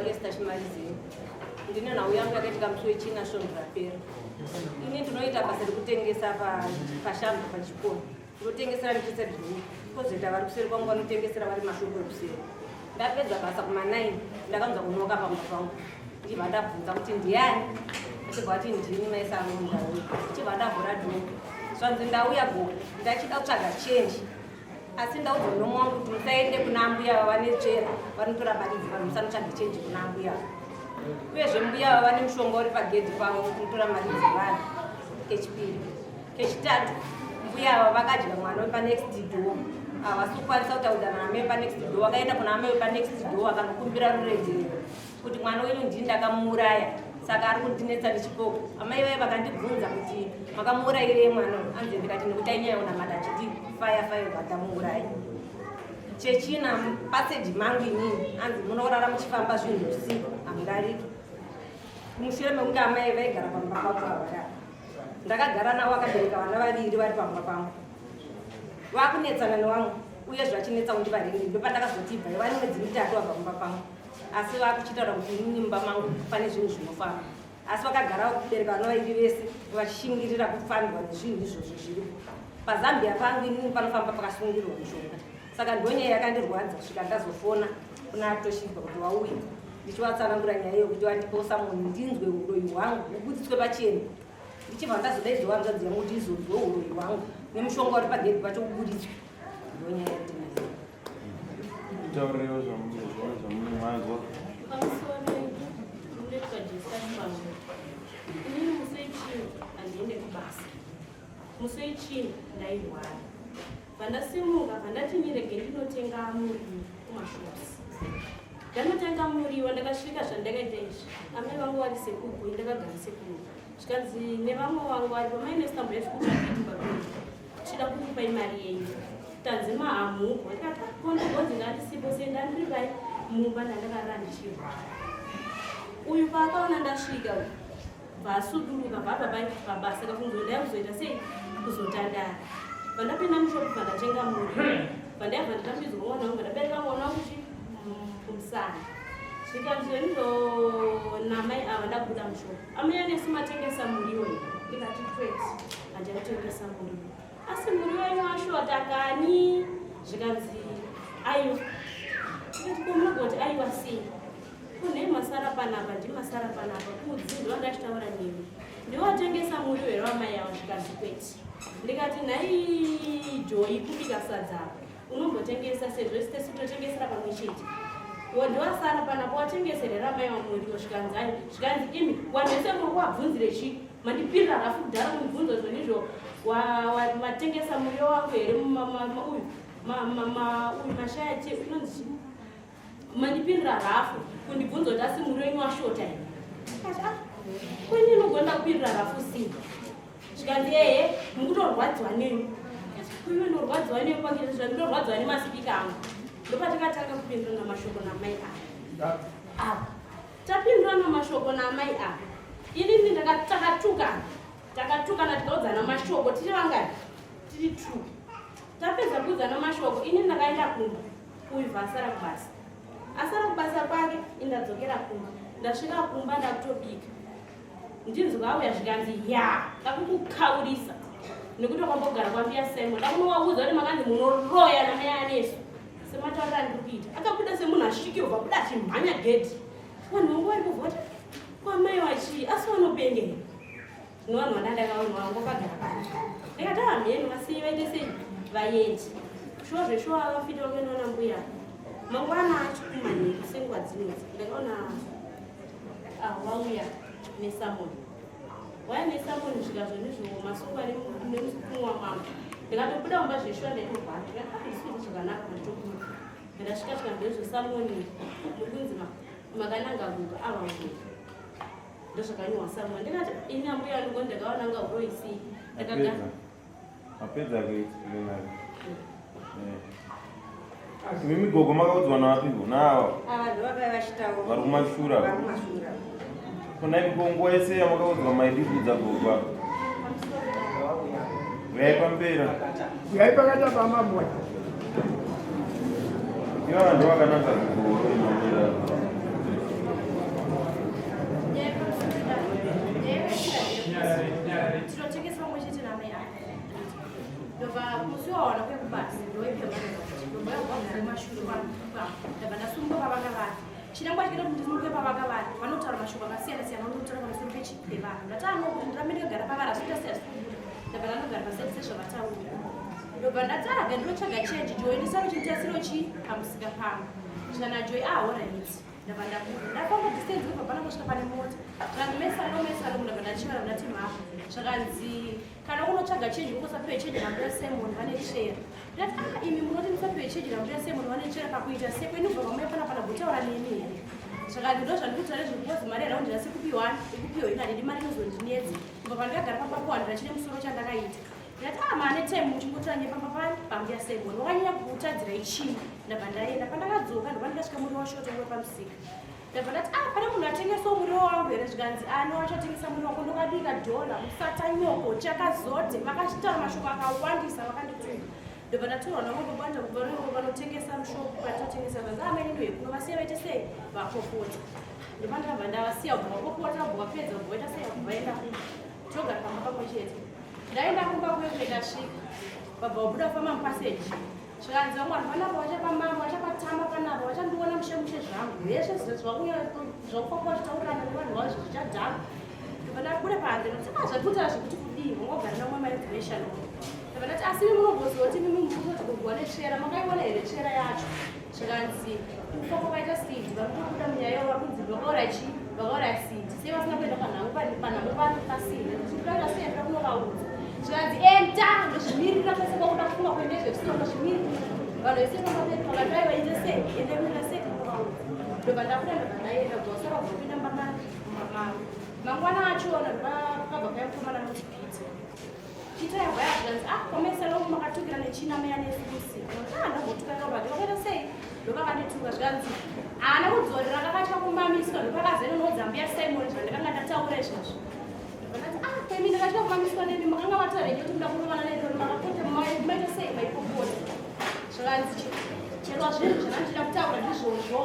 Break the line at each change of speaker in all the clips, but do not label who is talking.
Ndinoitwa Esther Chimarizeni. Ndine nhau yangu yakaitika musi wechina svondo rapera. Ini ndinoita basa rekutengesa pashambo pachikoro. Ndinotengesera ndichiisa dhuu. Kozoita vari kuseri kwangu vanotengesera vari mashoko ekuseri. Ndapedza basa kuma 9 ndakanzwa kunoka pamba pangu. Ndichibva ndabvunza kuti ndiani? Achibva ati ndini mai Salomon ndauya. Ndichibva ndavhura dhoo. Zvanzi ndauya gogo ndachida kutsvaga change. Asi ndaudzwa murume wangu kuti musaende kuna ambuya ava vane tsvera vanotora mari dzevanhu musanotsvaga chenji kuna ambuya ava. Uyezve mbuya ava vane mushonga uri pagedhi pavo unotora mari dzevanhu. Kechipiri. Kechitatu, mbuya ava vakadya mwana wepanext door. Havasi kukwanisa kutaudzana naamai vepanext door. Vakaenda kuna amai vepanext door vakanokumbira ruregerero kuti mwana wenyu ndini ndakamuuraya saka ari kundinetsa nechipoko. Amai vaye vakandibvunza kuti makamuurayirei mwana uyu, anzi ndikati nekuti ainyanya kunamata achiti fire fire bva tamuuraya. Chechina, paseji mangu inini anzi munorara muchifamba zvinhu usiku hamudariki. Mushure mekunge amai vaigara pamba pangu ava ndakagara navo vakabereka vana vaviri vari pamba pangu vakunetsana nevamwe uye zvachinetsa kundivaringi ndopandakazoti ibvai vari mwedzi mitatu vabva mumba pangu asi vakuchitaura kuti inini mumba mangu pane zvinhu zvinofamba asi vakagara kubereka vana vairi vese vachishingirira kufambirwa nezvinhu izvozvo zviripo pazambia pangu inini panofamba pakasungirirwa mishonga saka ndonyaya yakandirwadza kusvika ndazofona kuna toshibva kuti vauye ndichivatsanangura nyaya yekuti vandiposa munhu ndinzwe uroyi hwangu hubuditswe pachena ndichibva ndazodaidzwa hanzvadzi yangu kuti izonzwe uroyi hwangu nemushonga uri pagedhi pacho uburitswe. Ndonyaya yandinayo.
Taurirewo zvamunonzwa.
Pamusoro munoitwa Jessica Chipangwe. Inini musi wechina handiende kubasa. Musi wechina ndairwara. Vandasimuka vandati ndirege ndinotenga muriwo kumashops. Ndanotenga muriwo ndakasvika zvandakaita izvi. Amai vangu vari sekugu ndakagara sekugu. Zvikanzi nevamwe vangu vari pamai nestambo yezvikutsvakiti pakuti tichida kukupai mari yenyu. Tanzi mahamuko ndikati kondogonzi ndandisipo sei ndandiri pai mumba ndandakarara ndichirwara. Uyu paakaona ndasvika uyu Vasuduruka baba pai pabasa kafunga ndaya kuzoita sei kuzotandara. Vandapinda mushop vandatenga muriwo. Vandabva ndatambidzwa mwana wangu ndabereka mwana wangu chi kumusana. Zvikanzi ndo namai ava ndabuda mushop. Amai anesu matengesa muriwo here? Ndikati kwete handina muriwo. Asi muriwo wenyu washota kani? Zvikanzi aiwa. Ndikati ko munogoti aiwa sei? Kune masara panapa ndimasara panapa kudzi ndovandachitaura newe ndiwatengesa muriwo here wamai avo zvikanzi kwete ndikati nhai joyi kubika sadza apa unombotengesa sezvo isi tesu totengesera pamwe chete ndiwasara panapa watengesera here amai avo muriwo zvikanzi ai zvikanzi imi vanhu vese muri kuwabvunzire chii mandipirira rafu kudhara kundibvunza zvonizvo watengesa muriwo wangu here uyu uyu mashaya che unonzi chii Mandipindura rafu kundibvunza kuti asi muri wenyu washota here? Akati ah, kwenyu inogona kupindura rafu sei? Zvikanzi ehe, mukutorwadziwa nemi. Kuiwe ndorwadziwa nemi kwake zvandorwadziwa nemasipika angu. Ndopatakatanga kupindurana mashoko namai ava. Ava. Tapindurana mashoko naamai ava. Inini takatukana. Takatukana tikaudzana mashoko tiri vangani? Tiri two. Tapedza kuudzana mashoko ini ndakaenda kumba. Uyu asara kubasa. Asara kubasa kwake indadzokera kumba. Ndasvika kumba ndakutobika. Ndinzwa auya zvikanzi ya ndakukukaurisa nekuti wakambogara kwambuya Simon ndakunowaudza kuti makanzi munoroya namai Anesu sematauriro andiri kuita. Akabuda semunhu asvikirwa kuda achimhanya gedhi. Vanhu vangu vari kubva kuti kwamai wachii asi vanopengera. Nevanhu vandandakaona vangu vakagara pano. Ndikati ah mheno vasiye vaite sei vaende. Shuwa zveshuwa vafita vakaenda mbuya. Mangwana acho kumanheru senguva dzinodzi ndakaona ah vauya nesamoni. Waya nesamoni zvikazvo masungwa nemukunwa mangu. Ndikatobuda mumba zveshuwa ndaitorwara. Ndikati ah ndisikuita zvakanaka nditobuda. Ndasvika zvikanzi zvesamoni muri kunzi makananga kuka ava ah, ndozvakanyorwa samwa ndikati ini ambuya angu ndakaona nga uroisi ndakagara
mapedza kuexplaina imi gogo makaudzwa navapiko naava vari kumashura kona imi konguva yese yamakaudzwa maidi kuudza gogo apa uyai pamberi
uyai pakati apa mambo
iva vanhu vakananga gogo.
Tinotengesa pamwe chete naamai ava. Ndobva musi wawana kuya kubasa ndoipiwa mari kuti ndobva yagwagara mashure kwangu. Ndabva ndasumuka pavanga vari. Chinangwa chikaita kuti ndisimuke pavanga vari vanotaura mashoko akasiyana siyana vanotaura pamusoro pevanhu. Ndati ano kuti ndirambe ndakagara pavari asi kuita sei asi kubuda. Ndabva ndandogara paside sezvavataura. Ndobva ndati arega ndinotsvaga change Joy ndisaro chinditasiro chi pamusika pangu. Zvana Joy ah alright. Ndabva ndabuda. Ndafamba distance kubva pana kusvika pane mota. Zvakanzi mesalo mesalo ndabva ndachiva ndati mhapa. Zvakanzi kana unotsvaga change ukosapiwe change nambuya Simon vane tsvera. Ndati ah imi munoti musapiwe change nambuya Simon vane tsvera pakuita sei kwenu kubva pamuya pana pana kutaura neni here. Zvakanzi ndo zvandikutaura izvo because mari yaraundi rasi kupiwa ikupiwa ini handidi mari inozondinetsa. Kubva pandakagara pamba kuwandira chine musoro chandakaita. Ndati ah mane time muchingotora nyaya pamba pani pambuya Simon wakanyanya kutadzira ichii ndabva ndaenda pandakadzoka ndobva ndikasvika muriwo washoto nguva pamusika ndabva ndati ah pane munhu atengesawo muriwo wangu here zvikanzi ano ah, achatengesa muriwo wako ndokadika dhola musatanyoko chakazote vakachitaura mashoko akawandisa vakandituka ndobva ndatorwa navo ndobanja kubva vanotengesa mushopu patotengesa zvanzi amene ah, ndoyekuno vasiya vaite sei vapopota ndobva ndabva ndavasiya kubva vapopota kubva vapedza kubva vaita sei kubva vaenda kumba togara pamba pamwe chete ndaenda kumba kuye ndikasvika vabva vabuda kufamba mupaseji zvikanzi vamwe vanhu panapa vachapamama vachapatama panapa vachandiona mushe mushe zvangu zveshe zvakufamba vachitaurirana nevanhu vazvo zvichadhaka ndobva ndabuda panze ndoti zvandikutaura zvekuti kudii mongogara namwe mainformation ndobva ndati asi imi munomboziva kuti mimi mukutoti kugwa netsvera makaiona here tsvera yacho zvikanzi kufa kwakaita sidi vari kutobuda munyaya yavo vari kunzi vakauraya chii vakauraya sidi sei vasina kuenda panhango panhango pasina tinoda sei toda kunovaudza zvikanzi enda ndozvimirira kwese kwakuda kufunga kuenda izvo ndozvimirira vanhu vese pamaperi pakati aiva ite sei ende kuenda sei kunovaudza ndobva ndabuda ndobva ndaenda bvosara bvopinda mumba mavo mangwana achona ndobva kaya mukomana anoti pita Chita yabva yazvanzi ah komesa lomu makatukira nechina meya nesusi. Ah ndambotuka Robert wakaita sei? Ndopakandituka zvikanzi haana kudzorera kakatya kumamiswa ndopakazononoudza mbuya Simon zvandakanga ndataura izvozvo. Ndakati ah kwemi ndakatya kumamiswa nemi makanga mataura henyu kuti muda kurovana nerori makapota maita sei maipopota. Zvikanzi chero zvinhu zvandandida kutaura ndizvozvo.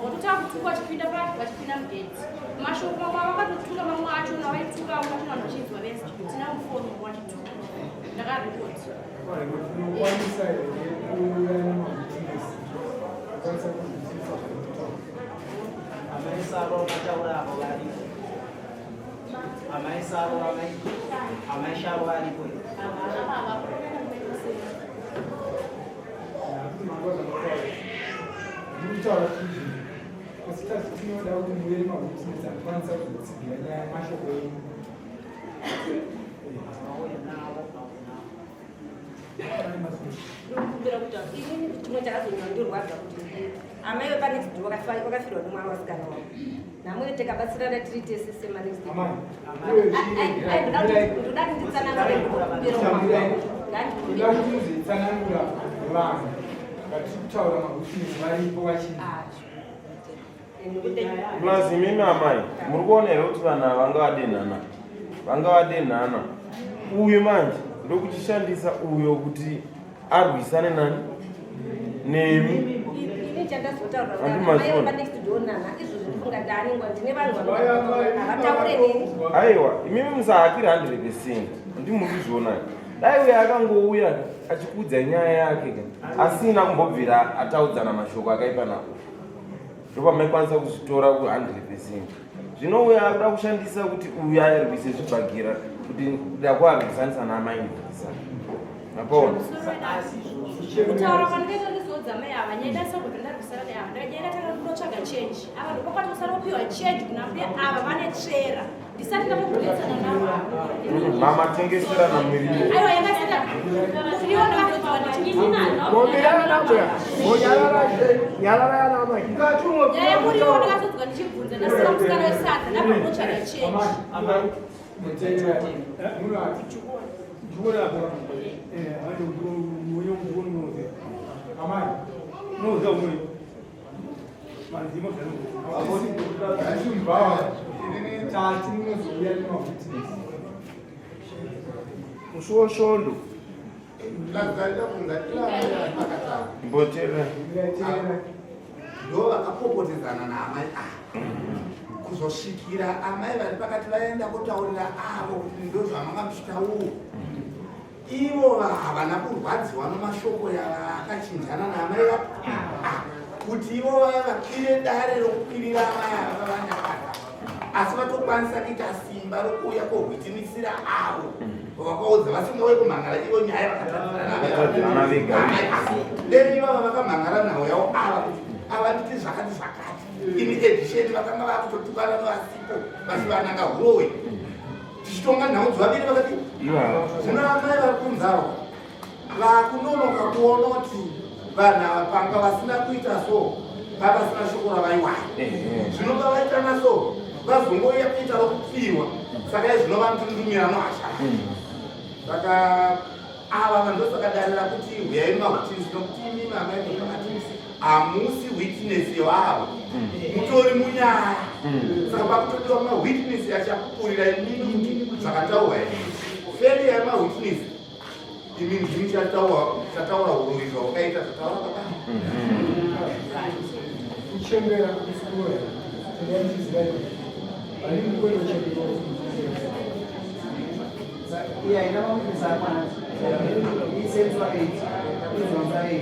Vototanga kutuka vachipinda pa vachipinda mugate. Mashoko mamwe avakatotuka mamwe acho navaituka vamwe vacho vanhu vachinzwa vese. Tina mufoni wachituka. Ndakarekodi.
Unokwanisa here kuuya nemawitness? Ukwanisa kuzwisisa zvinotaura.
Amai Saro vataura avo varipo. Amai Saro amai amai Sharo varipo here?
Ndikutaura kuti asi tasi tinoda kuti muve nemawitness anokwanisa kuzotsigira nyaya mashoko enyu.
Ndinokumbira kuti inini chimwe chakazondirwadza kuti amai vepanext door vakafirwa nemwana wasikana wavo namwe tikabatsirana tiri tese semanext ndoda kuti nditsanangure
ndoda kuti muzoitsanangura vanhu vatiri kutaura mahusinesi varipo vachii
Plus imimi amai muri kuona here kuti vanhu ava vanga vadenhana vanga vadenhana uyu manje ndokuchishandisa uyo kuti arwisane nani nemi
ini chandazotaura ndine vanhu
aiwa imimi musahakire 100 percent ndimuri dai uyo akangouya achikuudza nyaya yake ka asina kumbobvira ataudzana mashoko akaipa nako ndopamaikwanisa kuzvitora ku 100 percent zvino uyo akuda kushandisa kuti uyo arwise zvibhagera kuti ndakuarwisanisa naamainisa mapaona
kutaura kwandikaita ndizodza mai ava nyaya ndasabva ndarwisana neava ndakanyaya ndatanga kunotsvaga change ava ndopakati usara kupiwa change kuna mbuya ava vane tsvera ndisati ndambokunetsana navo ava
mama tengeserana miriwo
aiwa yangasita muriwo ndakazodzwa nyaya yemuriwo ndakazodzwa ndichibvunza ndasina musikana wesadza ndabva kunotsvaga change
Musi wosvondo
mbotera
ndo vakapopotedzana naamai ava. Kuzosvikira amai vari pakati vaenda kotaurira avo kuti ndozvamanga muchitaura. Ivo havana kurwadziwa nomashoko yavakachinjana naamai vapo kuti ivo vaya vakwire dare rokukwirira amai ava vavanyakata, asi vatokwanisa kuita simba rokuuya kohwitinisira avo vakaudza vasingauye kumhangara ivo nyaya
vakatadzirana vega.
Dei ivava vakamhangara nhau yavo ava kuti ava nditi zvakati zvakati. In addition, vakanga vakutotukana nevasipo vachivananga hurowe, tichitonga nhau dzivaviri vakati zvino amai vari kunzavo vakunonoka kuona kuti vanhu ava panga vasina kuita so, pavasina shoko ravaiwaya. Zvino pavaitana so, vazongouya kuita rokupfiwa. Saka izvino vanotundumira nohasha. Saka ava vandosaka dare rakuti huyai mawitness, nokuti imimi amai muri pakati hamusi witness yevavo, mutori munyaya. Saka pakutodiwa mawitness achapupurira imimi kuti zvakataurwa here. Failure yemawitness, imi ndimi chataura uroyi zvawakaita zvataura baba.
Kuchembera kusikura tingaitiziva vani mukwendo chembera.
Iya, ina mawitness akwana. Isenzwa 8. Inzwa 8.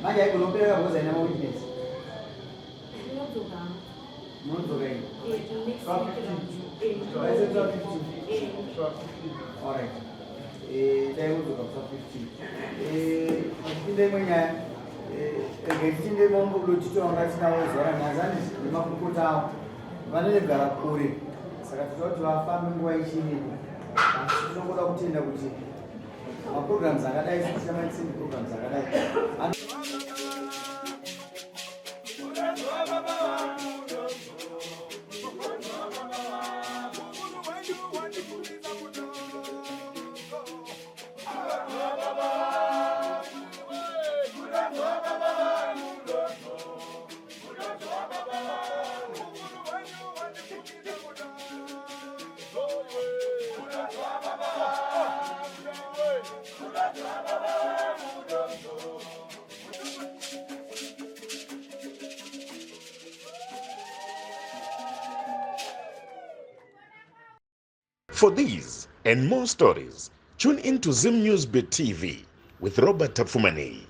Manje haigona because haina mawitness.
Ndinodzoka.
Munodzoka ini.
Next week.
Vaisenzwa 15. Alright. Dai kudzoka kusa 15. Achipinda imwe nyaya. Rege tichinde mambo Lotito vanga tinawo zuva ranhasi handiti nemakurukota avo vanogara kure, saka tinoda kuti vafambe nguva ichiripo. Asi tinongoda kutenda kuti maprograms akadai sechamaitsendi programs akadai.
For these and more stories, tune in to Zim News Bit TV with Robert Tafumani.